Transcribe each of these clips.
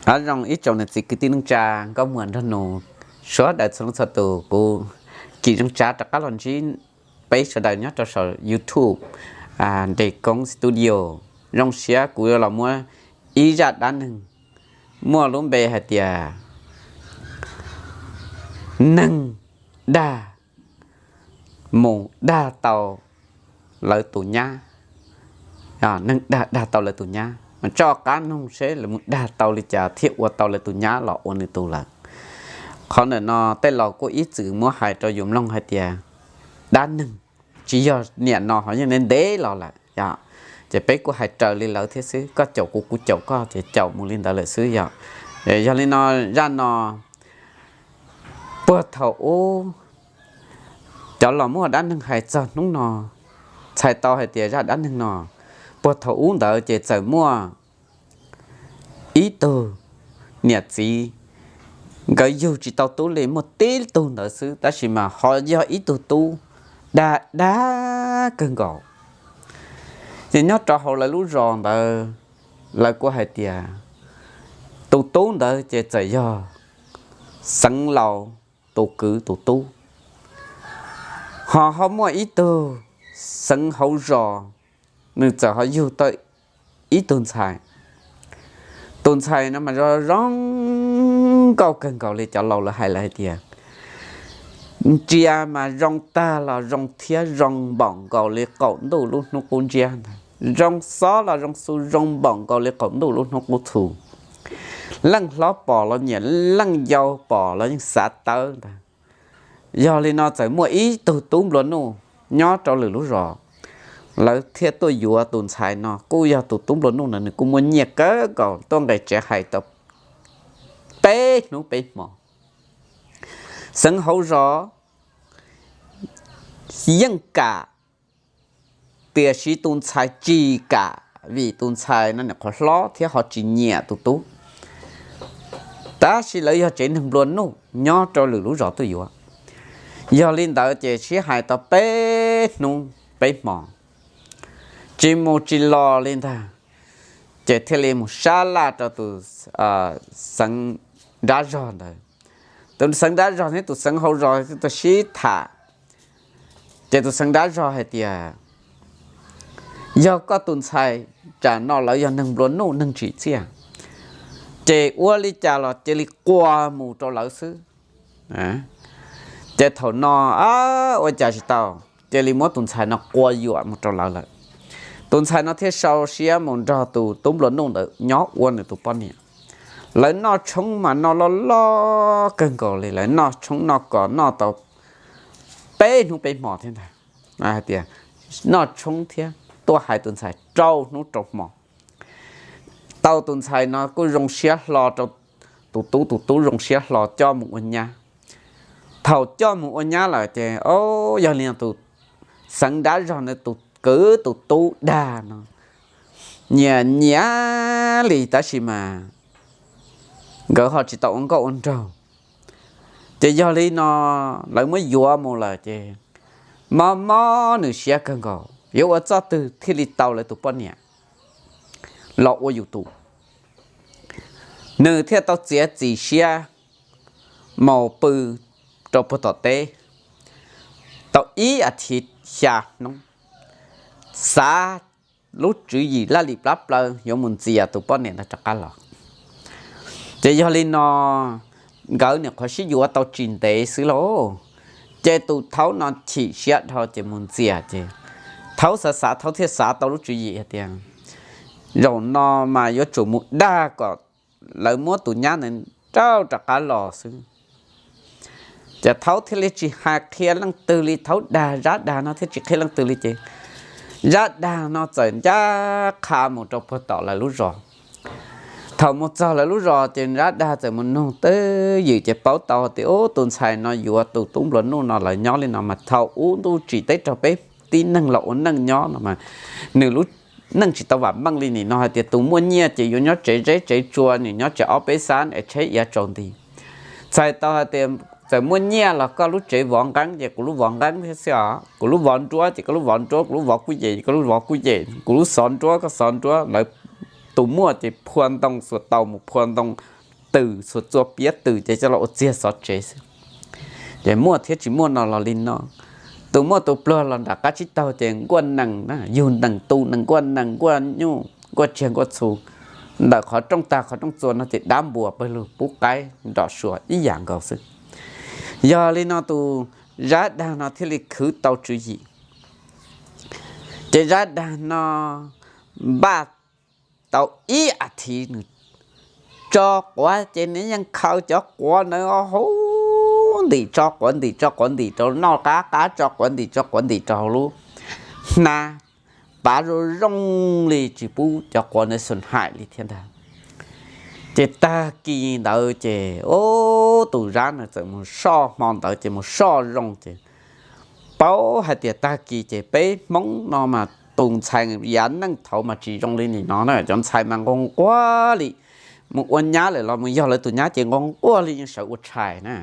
Ob zoo ib tsoom niam txiv kwv tij neej tsa nkauj muam nraug nus sawv daws txhua leej txhua tus, kuv Kim Zeej Tsav rov qab los ntsib peb sawv daws nyob rau saum YouTube Nres Koob Studio. Zoo siab kuv yuav los muab ib zaj dab neeg muaj lub npe hais tias neeg dag mus dag tau lawv tus nyab. Neeg dag dag tau lawv tus nyab, tso qab noog seb lawv mus dag tau li cas thiaj ua tau lawv tus nyab los ua nws tus lawm. Qhov ntawm no tej laus kuj ib txwm muab hais rau yus mloog hais tias dab neeg tsis yog niam no ho yeej ntev ntev los lawm yom. Ces peb kuj hais raws li lawv thiab xwb, koj caum kuv kuv caum koj ces caum mus li ntawd lawm xwb yom. Yog li no zaj no puag thaum ub cov laus muaj dab neeg hais txog hnub no, txhais tau hais tias zaj dab neeg no puag thaum ub ntawd ces txawm muaj ib tug niam txiv, nkawd yug tsis tau tub li, muaj tib tug ntawd xwb tab sis mas ho yog ib tug tub dag dag kawg nkaus. Ces nyob rau hauv lawv lub zos ntawd lawv kuj hais tias tus tub ntawd ces txawm yog Xeev Laus tus kwv tus tub. Ho ho muaj ib tug Xeev Hauv Zos, nws txawm ho yug tau ib tug ntxhais. Tus ntxhais no mas zoo zoo nkauj kawg nkaus li, cov laus lawv hais lawv hais tias ntsia mas zoo tag los zoo thiab zoo npaum nkaus li qaum ntuj lub hnub qub ntsiab ntag, zoo xob los zoo xu zoo npaum nkaus li qaum ntuj lub hnub qub txhu. Leej hlob pom los nyiam, leej yau pom los yeej xav tawb ntag. Yog li no txawm muaj ib tug tub nplua nuj nyob rau lwm lub zos, lawv thiaj tuaj yuav tus ntxhais no. Kuj yog tus tub nplua nuj no nws kuj muaj nyiaj kawg nkaus, tuaj nqes tsev hais tau peb hnub peb hmo. Xeev Hauv Zos yeej kam, tiam sis tus ntxhais tsis kam vim tus ntxhais no nws qhuav hlob thiab ho tsis nyiam tus tub. Tab sis lawv yog tsev neeg nplua nuj nyob rau lwm lub zos tuaj yuav. Yog li ntawd ces sib hais tau peb hnub peb hmo tsis mus tsis los li ntag, ces thiaj li mus sab laj rau tus xeev nrab zog ntawd. Tus xeev nrab zog thiab tus xeev hauv zos thiaj tau sib tham. Ces tus xeev nrab zog hais tias yog koj tus ntxhais tsam no lawv yog neeg nplua nuj neeg tsim txiaj, ces ua li cas los cia li qua mus rau lawv xwb. Ces thaum no ua cas tsis tau, cia li muab tus ntxhais no qua yuam mus rau lawv lawm. Tus ntxhais no thiaj sau siab mus nrog tus tub nplua nuj ntawd nyob ua nws tus poj niam. Lawv noj tshoob mas noj loj loj kawg nkaus li, lawv noj tshoob noj kos noj tau peb hnub peb hmo thiab ntag. Hais tias noj tshoob thiab tuaj hais tus ntxhais rau hnub rau hmo. Tau tus ntxhais no kuj zoo siab hlo rau tus tub, tus tub zoo siab hlo coj mus ua nyab. Thaum coj mus ua nyab lawm ces o, yog li no tus xeev nrab zog no tus kwv tus tub dag no nyiam nyiam li tab sis mas nkawd ho tsis tau ua nkauj ua nraug. Ces yog li no lawv muab yuav mus lawm ces mob mob nws siab kawg nkaus, yuav ua txoj twg thiaj li tau lawv tus poj niam los ua yus tus. Nws thiaj tau txiav txim siab mus pw rau puag tom teb tau ib as thiv xya hnub, xav lub tswv yim laj lim plab plaws yuav mus ntxias tus poj niam ntawd rov qab los. Ces yog li no nkawd nyuam qhuav sib yuav tau tsis ntev xwb lauj, ces tus thaub no chim siab dhau ces mus ntxias ces thaub xav xav thaub thiaj xav tau lub tswv yim hais tias zaum no mas yuav tsum mus dag kom lawv muab tus nyab ntawd rauj rov qab los xwb. Ces thaub thiaj li tsis hais qhia leej twg li, thaub dag zab dag no thiaj tsis qhia leej twg li ces zab dag no txawm ncaj qha mus rau puag tom lawv lub zos. Thaum mus txog lawv lub zos ces zab dag txawm mus nug twj ywm ces paub tau tias ub, tus ntxhais no yuav tus tub nplua nuj no lawv nyob li no mas thaum ub ntuj tsim teb raug peb tib neeg los ua neej nyob no mas nws lub neej tsis tau vam meej li nim no hais tias tus muaj nyiaj ces yuav nyob tsev zeb tsev tsua, nws nyob tsev ob peb xab es tsheb iav tsaus nti. Txhais tau hais tias txawm muaj nyiaj los koj lub tsev vov nqeeb ces kuv lub vov nqeeb thiab xwb os, kuv lub vov nruab ces koj lub vov nruab, kuv lub vov kuj yem ces koj lub vov kuj yem, kuv lub xov nruab koj xov nruab, lawv Tus muaj ces phua ntoo xuas taus mus phua ntoo twm, xuas txua piav twm ces coj los ua txiag xov tsev xwb. Ces muaj thiab tsis muaj no los li no, tus muaj tus pluag los nram qab tsib taug ces nkuaj nees, yug nees tu nees, nkuaj nees, nkuaj nyuj, nkuaj tsiaj nkuaj txhu, ntawm qhov rooj tag qhov rooj txua no ces dab npua pawg lug pub qaib nrom suas ib yam nkaus xwb. Yog li no tus Zab Dag no thiaj li khwv tau tswv yim. Ces Zab Dag no npaj tau ib as thiv nws tso quav ces nws yeej khaws cov quav ntawd hauv ntim, tso quav ntim, tso quav ntim rau noj qab qab, tso quav ntim, tso quav ntim rau hauv lub hnab, pav zoo zoo li tsis pub cov quav ntawd xum haim li thiab ntag. Ces tag kis ntawd ces tus Zab no txawm mus soj, hmo ntawd ces mus soj zoo ces paub hais tias tag kis ces peb Hmoob no mas tus ntxhais yav neej thaud mas tsis zoo li nim no na, cov ntxhais mas nquag nquag li, mus ua nyab lawm los mus yog lawv tus nyab ces nquag nquag li yeej sawv ua tshais na.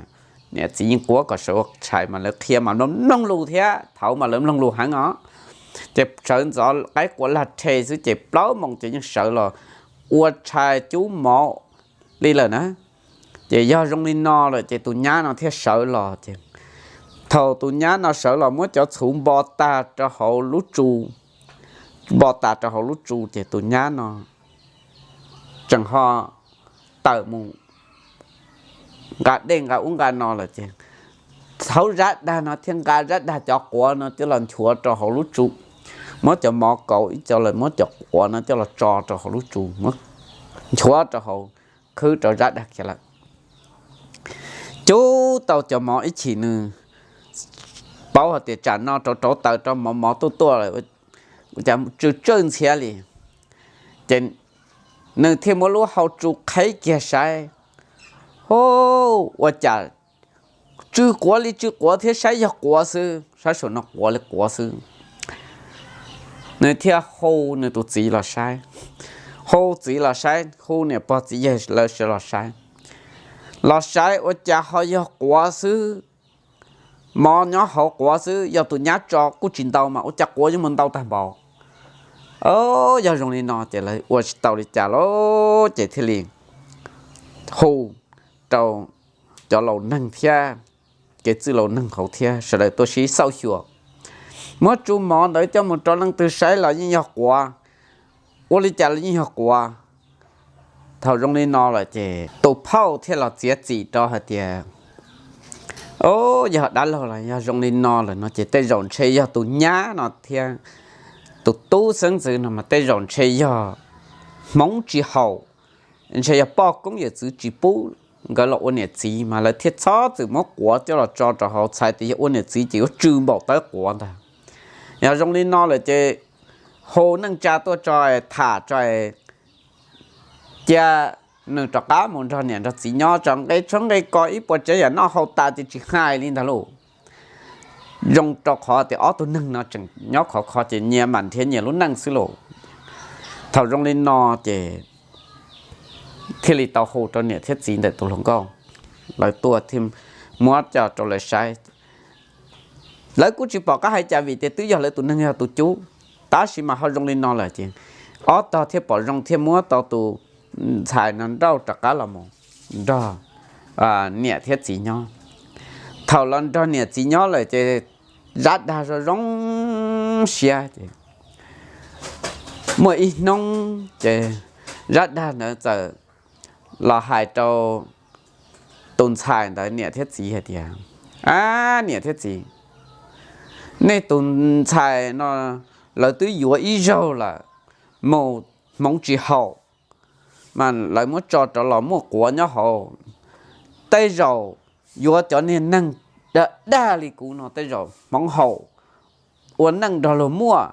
Niam txiv yeej quav kom sawv ua tshais mas lawv qhia mas mloog mloog lus thiab, thaud mas lawv mloog lus heev os. Ces sawv ntxov qaib qua lag rhe xwb ces plaub moos ces yeej sawv los ua tshais cub mov li lawm na. Ces yog zoo li no lawm ces tus nyab no thiaj sawv los ces thaum tus nyab no sawv los muab cov txhuv npo tas rau hauv lub tsu, npo tas rau hauv lub tsu ces tus nyab no tseem ho tawm mus nqa dej nqa ub nqa no lawm ces thaum Zab Dag no thiaj nqa Zab Dag cov quav no coj los nchuav rau hauv lub tsu, muab cov mov kaus ib co lawm muab cov quav no coj los tso rau hauv lub tsu, nchuav rau hauv, khwb rau Zab Dag khiav lawm. Cub tau cov mov ib chim nws paub hais tias tsam no rauv rauv taws rau mov mov tuaj tuaj lawm, cas tsw tsawj ntxhiav li. Ces nws thiaj muab lub hau tsu qheb kiag saib, hu, ua cas tsw quav li tsw quav thiab, saib yog quav xwb, saib saum no quav li quav xwb. Nws thiaj hu nws tus txiv los saib, hu txiv los saib, hu niam pog txiv yawg lawv sawv los saib. Los saib ua cas ho yog quav xwb, mov nyob hauv quav xwb, yog tus nyab tso kuj tsis ntau mas ua cas quav yuav mus ntau tag npaum. Yog zoo li no ces lawv ua tsis tau li cas lawm ces thiaj li hu rau cov laus neeg thiab kev txwj laus neeg hauv thiab sawv daws tuaj sib xauj xyuas. Muab tsu mov ntawd coj mus rau leej twg saib los yeej yog quav, ua li cas los yeej yog quav. Thaum zoo li no lawm ces tus phauj thiaj los txiav txim rau hais tias, o, yog dab laug los yog zoo li no lawm no ces tej zaum ntshe yog tus nyab no thiab tus tub xeeb ntxwv no mas tej zaum ntshe yog hmoov tsis haum, ntshe yog poj koob yawm txwv tsis pub nkawd los ua niam txiv mas lawv thiaj txhob txwm muab quav coj los tso rau hauv, txhais tias yog ua niam txiv ces yuav tsw npaum tawb quav ntag. Yog zoo li no lawm ces hu neej tsa tuaj tso, tham tso, cia nws rov qab mus nrog niam nrog txiv nyob tso, nqe tshoob nqe kos ib puas tsav yam noj haus tas ces tsis hais li ntag lauj. Zoo rau qhov tias ob tug neeg no tseem nyob khov kho ces nyias mam nrhiav nyias lub neej xwb lauj. Thaum zoo li no ces thiaj li tau hu rau niam thiab txiv ntawm tus hluas nkauj, lawv tuaj thiaj muab coj rau lawv saib. Lawv kuj tsis pom qab hais cas vim tias twb yog lawv tus neeg yog tus cub, tab sis mas ho zoo li no lawm ces ob tog thiaj pom zoo thiaj muab tau tus ntxhais no nrauj rov qab los mus nrog niam thiab txiv nyob. Thaum los nrog niam txiv nyob lawm ces Zab Dag zoo zoo siab ces muaj ib hnub ces Zab Dag ntawd txawm los hais rau tus ntxhais ntawd niam thiab txiv hais tias, a, niam thiab txiv, nej tus ntxhais no lawv twb yuav ib zaug lawm, mus hmoov tsis haum, mas lawv muab tso rov los muaj quav nyob hauv. Tej zaum yuav cov niag neeg dag dag li kuv no tej zaum hmoov haum, ua neej nrog luag muaj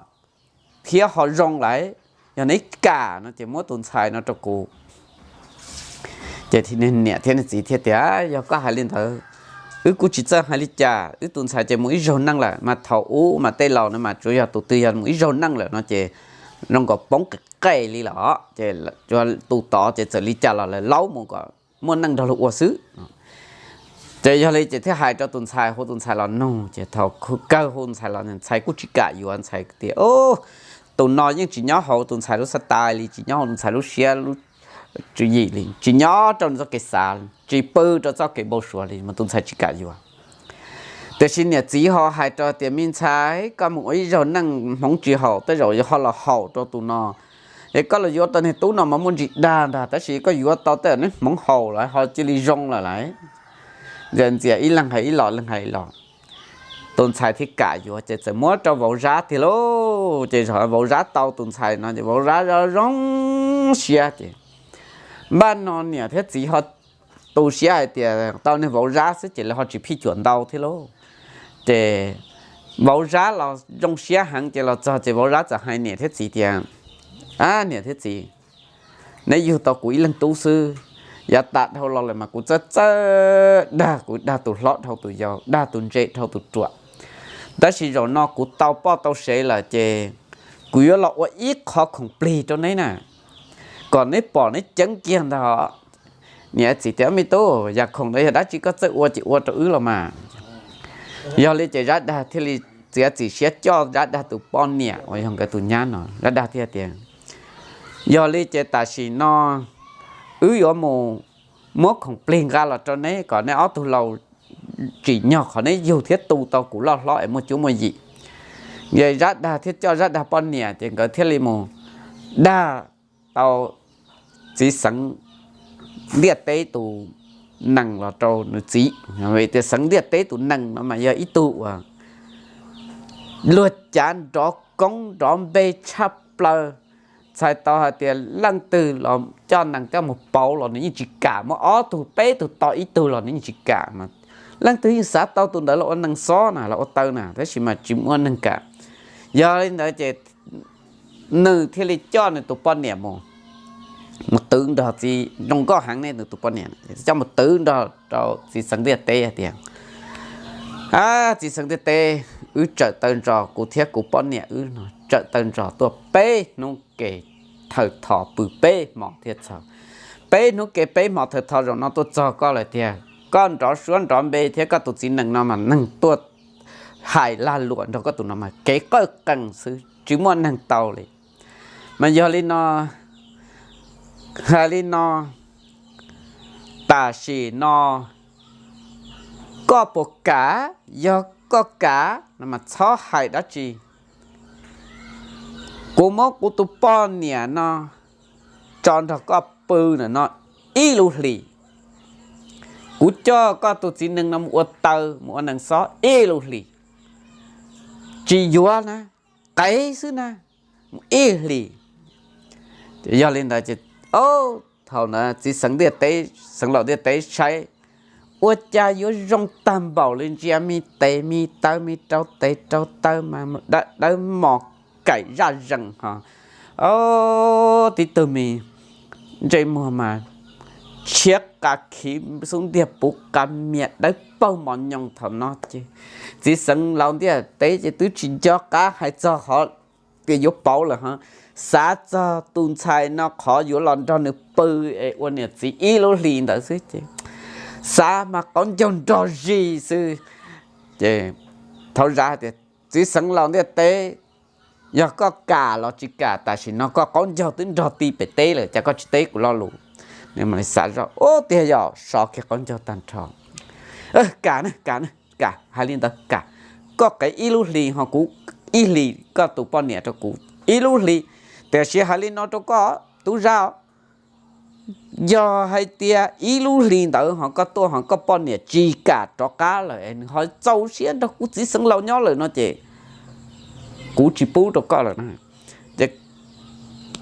thiab ho zoo lawm. Yog neb kam no ces muab tus ntxhais no rau kuv. Ces niam thiab niag txiv thiaj tias, yog koj hais li ntawd, wb kuj tsis txawj hais li cas, wb tus ntxhais ces mus ib zaug neej lawm mas thaum ub mas tej laus no mas tsuas yog tus twg yog mus ib zaug neej lawm no ces zoo nkaus poob qes qes li lawm os, ces tus tod ces txawm li cas los lawv laub mus kom muaj neej nrog luag ua xwb. Ces yog li ces thiaj hais rau tus ntxhais, hu tus ntxhais los nug, ces thaum kawg hu ntxhais los ntxhais kuj tsis kam yuav, ntxhais tias, o, tus no yeej tsis nyob hauv tus ntxhais lub xav tas li, tsis nyob hauv tus ntxhais lub siab lub tswv yim li, tsis nyob rau nws txoj kev xav, tsis pw rau txoj kev npau suav li mas tus ntxhais tsis kam yuav. Tiam sis niam txiv ho hais rau tias, me ntxhais, koj mus ua ib zaug neej hmoov tsis haum, tej zaum ho los haum rau tus no. Es koj los yuav tau niag tub no mas muaj ntsis dag ntag, tab sis koj yuav tau tej zaum niag hmoov haum lawm ho cia li zoo lawm lauj. Ntxias ntxias ib leeg hais ib los, ib leeg hais ib los, tus ntxhais thiaj kam yuav ces txawm muab rau vauv Zab tiag lauj. Ces zaum vauv Zab tau tus ntxhais no ces vauv Zab zoo zoo siab ces npaj no niam thiab txiv ho tu siab hais tias tau niag vauv Zab xwb ces lawv ho tsis phij cuam ntau thiab lauj. Ces vauv Zab los zoo siab heev ces los txog ces vauv Zab txawm hais niam thiab txiv tias, a, niam thiab txiv, neb yug tau kuv ib leeg tub xwb, yav tas dhau los lawm mas kuv txawj txawj dag, kuv dag tus hlob dhau tus yau, dag tus ntse dhau tus ruam. Tab sis zaum no kuv tau poj tau sev lawm ces kuv yuav los ua ib qho khoom plig rau neb na, kom neb pom neb ceeb kiag ntag. Niam txiv tias, me tub, yam khoom ntawd yog dab tsi koj txawj ua ces ua rau wb los mas. Yog li ces Zab Dag thiaj li txiav txim siab coj Zab Dag tus poj niam uas yog nkawd tus nyab no. Zab Dag thiaj tias, yog li ces tam sim no wb yuav mus muab khoom plig nqa los rau neb kom neb ob tug laus tsim nyog qhov neb yug thiab tu tau kuv loj hlob es muaj cuab muaj yim. Ces Zab Dag thiaj coj Zab Dag poj niam ces nkawd thiaj li mus dag tau txiv xeev ntiaj teb tus nees los rau nws txiv. Vim tias xeev ntiaj teb tus nees no mas yog ib tug uas luag cav nrov koob nrov npe tshaj plaws. Txhais tau hais tias leej twg los coj nees coj mus pauv los nws yeej tsis kam, muaj ob tug peb tug to ib tug los nws yeej tsis kam. Leej twg yeej xav tau tus ntawd los ua nees xob na, los ua taw na, tab sis mas tsis muaj neeg kam. Yog li ntawd ces nws thiaj li coj nws tus poj niam mus, mus twv nrog txiv, zoo nkauj heev ne, nws tus poj niam coj mus twv nrog rau txiv xeev ntiaj teb hais tias, a, txiv xeev ntiaj teb, wb tsawm taw ntsos, kuv thiab kuv poj niam wb no tsawm taw ntsos tuaj peb hnub ke, thawm thos pw peb hmos thiaj txog. Peb hnub ke peb hmos thawm thos zaum no tuaj txog koj lawm tiag, koj nrov suab nrov npe thiab koj tus txiv nees no mas neeg tuaj hais lag luam nrog koj tus no mas kev qawj qees xwb, tsis muaj neeg tau li. Mas yog li no, hais li no, tam sim no koj puas kam? Yog koj kam no mas txhob hais dab tsi. Kuv muab kuv tus poj niam no tso nrog koj pw ntawm no ib lub hlis. Kuv coj koj tus txiv nees no mus ua taw, mus ua nees xob ib lub hlis. Tsis yuav na, qev xwb na, mus ib hlis. Yog li ntawd ces, thaum ntawd txiv xeev ntiaj teb, xeev laus ntiaj teb saib ua cas yuav zoo tag npaum li, ntsia me tes me taw, me rau tes rau taw mas dawb mos kaim zaj zees ho, tib tug me ntsej muag mas tshiab qa khiv xub ntiag puv qa mias dawb paug mos nyoos. Thaum no ces txiv xeev laus ntiaj teb ces twb tsis nco qab hais txog qhov tias yuav pauv lawm ho, xav txog tus ntxhais no qhov yuav los nrog nws pw es ua niam txiv ib lub hlis ntawd xwb ces xav mas qaub ncaug nrog zis xwb. Ces thaum Zab hais tias, txiv xeev laus ntiaj teb, yog koj kam los tsis kam, tam sim no koj qaub ncaug twb nrog ti pem teb lawm, cas koj tsis teb kuv lo lus? Nws mam li xav zoj, ub, tiag yog so kiag qaub ncaug tag nrho. Kam na, kam na, kam, hais li ntawd kam. Koj qev ib lub hlis ho kuv ib hlis, koj tus poj niam rau kuv ib lub hlis. Tiam sis hais li no rau koj, tub Zab, yog hais tias ib lub hlis ntawd ho koj tuaj ho koj poj niam tsis kam rov qab lawm es nws ho txaus siab nrog kuv txiv xeev laus nyob lawm no ces kuv tsis pub rau koj lawm na. Ces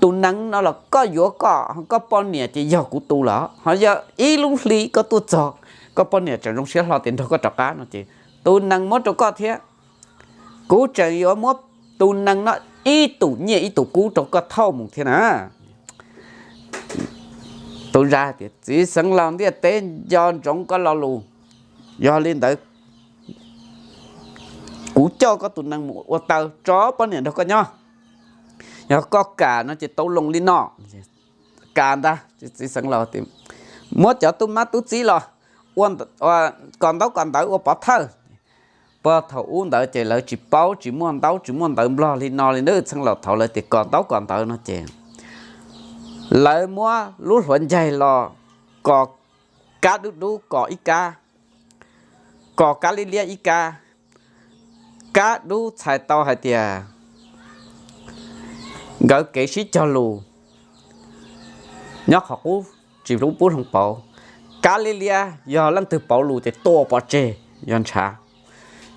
tus nees no los koj yuav koj, ho koj poj niam ces yog kuv tus lawm. Ho yog ib lub hli koj tuaj txog, koj poj niam tseem zoo siab hlo tias nrog koj rov qab no ces tus nees muab rau koj thiab. Kuv tseem yuav muab tus nees no ib tus nyiaj ib tus kub rau koj thauj mus thiab na. Tub Zab tias, txiv xeev laus ntiaj teb, nco ntsoov koj lo lus. Yog li ntawd kuv coj koj tus nees mus ua taw tso poj niam nrog koj nyob. Yog koj kam no ces tau loo li no. Kam ntag. Txiv xeev laus tias, muab cov tub mab tub txib los ua kom ntaub kom ntawv ua pov thawj. Puag thaum ub ntawd ces lawv tsis paub, tsis muaj ntaub tsis muaj ntawv nplog li no li na. Txheej laus thaud lawv tias kos ntaub kos ntawv no ces lawv muab lub hluav ncaig los kos kab dub dub kos ib kab, kos kab liab liab ib kab. Kab dub txhais tau hais tias nkawd kev sib cog lus nyob qhov qub tsis pub hloov pauv. Kab liab liab yog leej twg pauv lus ces tua pov tseg, yog ntshav,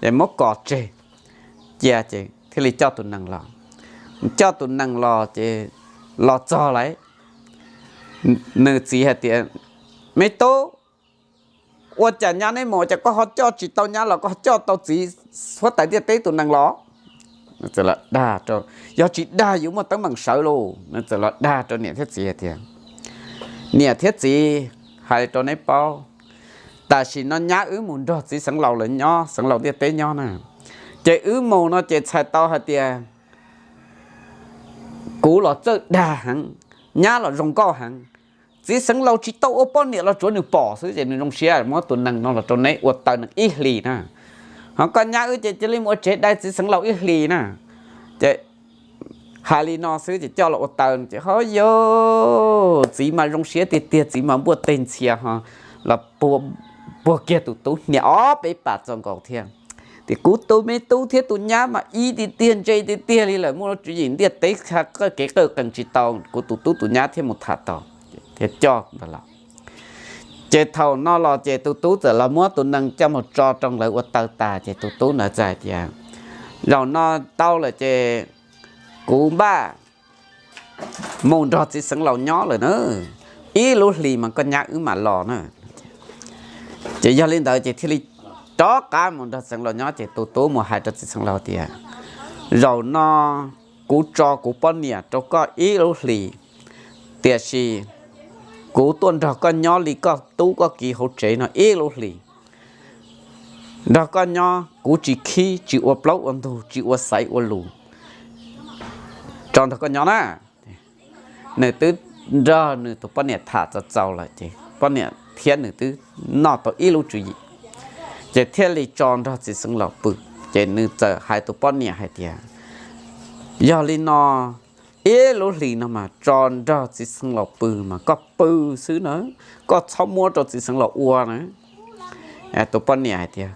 es muab kos tseg cia ces thiaj li coj tus nees los. Coj tus nees los ces los txog lawm, nws txiv hais tias, Me tub, ua cas nyab neb mus cas koj ho coj tsis tau nyab los koj ho coj tau txiv huab tais ntiaj teb tus nees los? Txawm los dag, Yog tsis dag yuav muaj teeb meem sawv los. Nws txawm los dag rau niam thiab txiv hais tias, Niam thiab txiv, hais rau neb paub, tam sim no nyab wb mus nrog txiv xeev laus lawv nyob, xeev laus ntiaj teb nyob na. Ces wb mus no ces txhais tau hais tias kuv los txawj dag heev, nyab los zoo nkauj heev. Txiv xeev laus tsis tau ua poj niam los tsuav nws pom xwb ces nws zoo siab muab tus nees no los rau neb ua taw nees ib hlis na. Ho koj nyab wb ces cia li mus ua tsev dai txiv xeev laus ib hlis na. Ces hais li no xwb ces coj los ua taw ces ho yog txiv mas zoo siab tiag tiag, txiv mas npuaj teg ntxhias ho los puag kiag tus tub hnia ob peb pas txaus nkaus thiab. Tias, Kuv tus me tub thiab tus nyab mas ib tiag tiag ntse tiag tiag li lawm, muaj lub tswv yim ntiaj teb kev qawj qees tsis tau, kuv tus tub tus nyab thiaj mus tham tau thiab coj ntawd los. Ces thaum no los ces tus tub txawm los muab tus nees coj mus tso rau lawv ua taw tas ces tus tub ntawd txawm hais tias, Zaum no tau lawm ces kuv npaj mus nrog txiv xeev laus nyob lawm na, ib lub hlis mas koj nyab wb mam los na. Ces yog li ntawd ces thiaj li rov qab mus nrog xeev laus nyob ces tus tub mus hais rau txiv xeev laus tias, Zaum no kuv tso kuv poj niam rau koj ib lub hlis, tiam sis kuv tuaj nrog koj nyob li koj tub koj kiv hauv tsev no ib lub hlis. Nrog koj nyob kuv tsis khib tsis ua plaub ua ntug tsis ua xaiv ua lus, tso nrog koj nyob na. Nws twb nrog nws tus poj niam tham txaus txaus lawm ces poj niam thiab nws twb noj tau ib lub tswv yim, ces thiaj li tso nrog txiv xeev laus pw. Ces nws txawm hais tus poj niam hais tias, Yog li no, ib lub hlis no mas tso nrog txiv xeev laus pw mas koj pw xwb na, koj txhob muab rau txiv xeev laus ua na. Tus poj niam hais tias,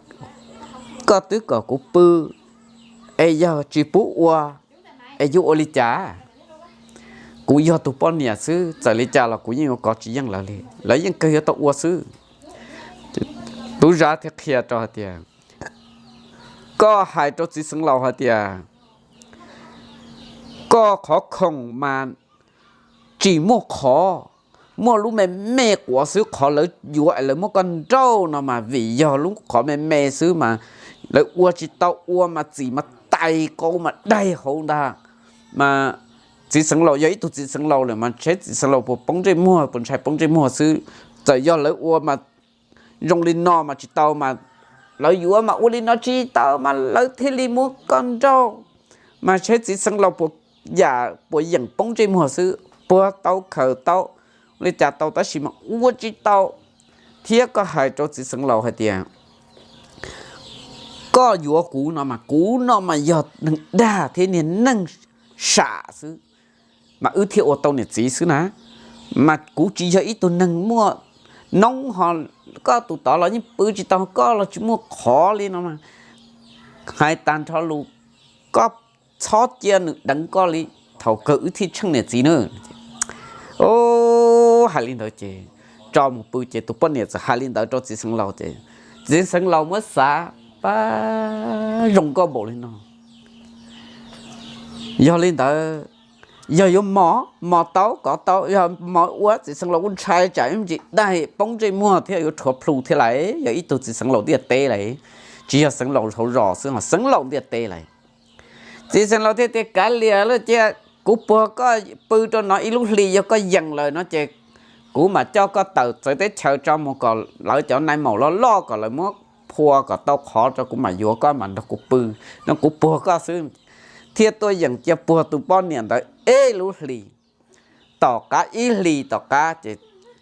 Koj twb kom kuv pw, es yog tsis pub ua, es yuav ua li cas? Kuv yog tus poj niam xwb, txawm li cas los kuv yeej yuav kov tsis yeej lawv li, lawv yeej kawg yuav tau ua xwb. Tub zab thiaj qhia rau hais tias, Koj hais rau txiv xeev laus hais tias koj qhov khoom mas tsis muaj qhov, muaj lub me me quav xwb, qhov lawv yuav es lawv muab koj nrauj no mas vim yog lub qhov me me xwb mas lawv ua tsis tau, ua mas txim mas tais qau mas daig hauv ntag. Mas txiv xeev laus yog ib tug txiv xeev laus lawm mas seb txiv xeev laus puas poob ntsej muag, puas ntshai poob ntsej muag xwb. Txawm yog lawv ua mas zoo li no mas tsis tau, mas lawv yuav mas ua li no tsis tau mas lawv thiaj li muab koj nrauj. Mas seb txiv xeev laus puas yam puas yeem poob ntsej muag xwb, puag tau khaws tau li cas tau tab sis mas ua tsis tau. Thiab koj hais rau txiv xeev laus hais tias koj yuav kuv no mas kuv no mas yog neeg dag thiab niag neeg sam xwb, mas wb thiaj ua tau niam txiv xwb na. Mas kuv tsis yog ib tug neeg muaj noob ho, koj tus tod los yeej pw tsis tau, koj los tsis muaj qhov li no mas. Hais tag nrho lus, koj txhob cia nws deev koj li, thaum kawg wb thiaj tsheej niam txiv na. Hais li ntawd ces tso mus pw ces tus poj niam txawm hais li ntawd rau txiv xeev laus ces txiv xeev laus muab xav pab zoo nkauj npaum li no. Yog li ntawd, yog yuav mos, mos tau kov tau, yog mos ua txiv xeev laus kuj ntshai tsam ib ntsis daig poob ntsej muag thiab yuav rhuav plhu thiab lawm, yog ib tug txiv xeev laus ntiaj teb lawm, tsis yog xeev laus hauv zos xwb ho xeev laus ntiaj teb lawm. Txiv xeev laus thiaj tias kav liam lawm cia, kuv puag koj pw rau no ib lub hli, yog koj yeem lawm no ces kuv mam coj koj tawm txawv teb chaws tso mus kom lawv cov nai maum loj loj kom lawv muab phua kom tau qhov rau kuv mam yuav koj mam nrog kuv pw, no kuv puag koj xwb. Thiaj tuaj yeem cia puag tus poj niam ntawd ib lub hli. Tom qab ib hlis tom qab ces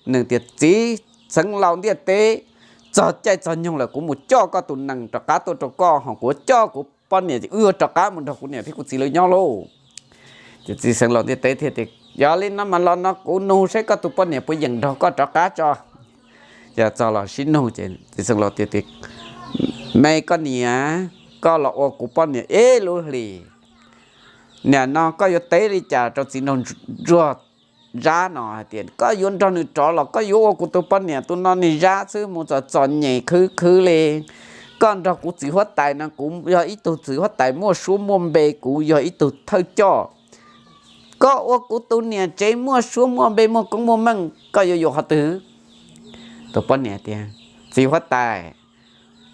nws tias txiv xeev laus ntiaj teb, txog caij txog nyoog lawm kuv mus coj koj tus nees rov qab tuaj rau koj, ho kuv coj kuv poj niam ces wb yuav rov qab mus nrog kuv niam thiab kuv txiv lawv nyob lauj. Ces txiv xeev laus ntiaj teb thiaj tias, yog li no mas los no kuv nug seb koj tus poj niam puas yeem nrog koj rov qab tso. Yog txog los sib nug ces txiv xeev laus tias, me koj niam, koj los ua kuv poj niam ib lub hlis, nim no koj yuav teb li cas rau txiv nraug ntsuag Zab no hais tias koj yuav nrog nws rov los koj yuav ua kuv tus poj niam? Tus no niag Zab xwb mus txom txom nyem khwv khwv li. Koj nrog kuv txiv huab tais no, kuv yog ib tug txiv huab tais muaj suab muaj npe, kuv yog ib tug thawj coj. Koj ua kuv tus niam tsev muaj suab muaj npe muaj koob muaj meej, koj yuav yuav qhov twg? Tus poj niam tias, txiv huab tais,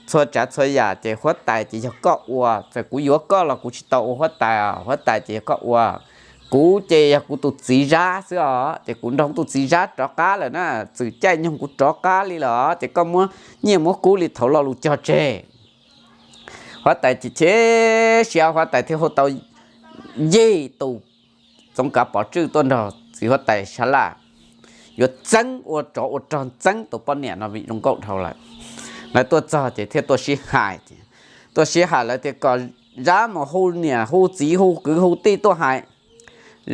txhua tsav txhua yam ces huab tais ces yog koj ua, txawm kuv yuav koj los kuv tsis tau ua huab tais, huab tais ces yog koj ua. Kuv ces yog kuv tus txiv Zab xwb os, ces kuv nrog kuv tus txiv Zab rov qab lawm na, txwm caij nyoog kuv rov qab li lawm os, ces koj muab nyiaj muab kub li thaum lo lus cog tseg. Huab tais chim chim siab, huab tais thiaj hu tau yim tus txoov kav pov tswj tuaj nrog txiv huab tais sab laj, yuav txeeb ua tsov ua rog txeeb tus poj niam no vim zoo nkauj dhau lawm. Lawv tuaj txog ces thiaj tuaj sib hais, tuaj sib hais lawv tias kom Zab mus hu niam hu txiv hu kwv hu tij tuaj hais.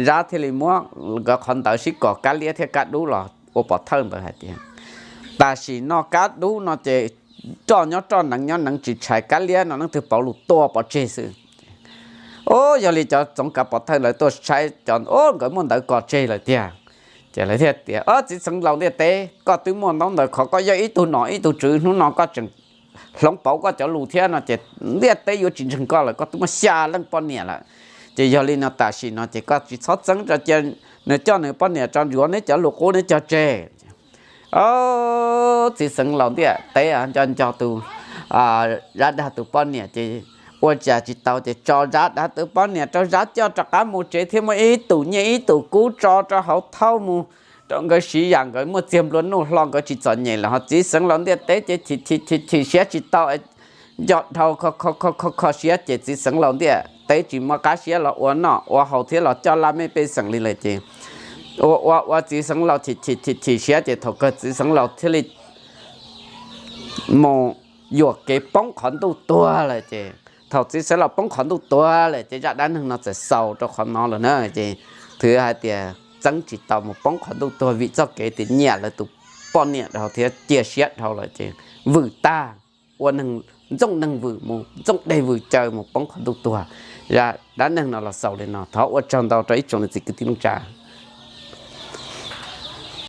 Zab thiaj li muab nkawd qhov ntawv sib kos kab liab thiab kab dub los ua pov thawj ntawd hais tias, tam sim no kab dub no ces roj nyob roj neev nyob neev tsis tshais, kab liab no leej twg pauv lus tua pov tseg xwb. Ub, yog li cov txoov kav pov thawj lawv tuaj saib cov, ub, nkawd muaj ntawv kos tseg lawm tiag. Ces lawv thiaj tias, o, txiv xeev laus ntiaj teb, koj twb muaj ntaub ntawv khov, koj yog ib tug nom ib tug tswv, hnub no koj tseem hloov pauv koj cov lus thiab no ces ntiaj teb yuav tsis ntseeg koj lawm, koj twb muaj xya leej poj niam lawm. Ces yog li no tam sim no ces koj tsis txhob txeeb, cia nws coj nws poj niam tso, yuav neb cov lus qub neb cog tseg. Txiv xeev laus ntiaj teb nco nco tus Zab dag tus poj niam ces ua cas tsis tau ces tso Zab dag tus poj niam rau, Zab coj rov qab mus tsev thiab muab ib tus nyiaj ib tus kub tso rau hauv thauj mus rau nkawd siv yam nkawd muaj txiag nplua nuj hlo nkawd tsis txom nyem lawm. Ho txiv xeev laus ntiaj teb ces chim chim chim siab tsis tau, nco dhau kho kho siab ces txiv xeev laus ntiaj teb tsis muaj qab siab los ua noj ua haus thiab los coj laj mej pej xeem li lawm ces ua ua ua txiv xeev laus chim chim chim chim siab ces thaum kawg txiv xeev laus thiaj li mus yuam kev poob qhov ntuj tuag lawm ces thaum txiv xeev laus poob qhov ntuj tuag lawm ces zaj dab neeg no txawm xaus rau qhov no lawm na ces thwv hais tias txeeb tsis tau mus poob qhov ntuj tuag vim txoj kev tias nyiam lawv tus poj niam dhau thiab cia siab dhau lawm ces vwm tag, ua neeg ntxooj neeg vwm mus ntxooj deg vwm caw mus poob qhov ntuj tuag. Zaj dab neeg no los xaus li no, thov ua tsaug ntau rau ib tsoom niam txiv kwv tij neej tsa.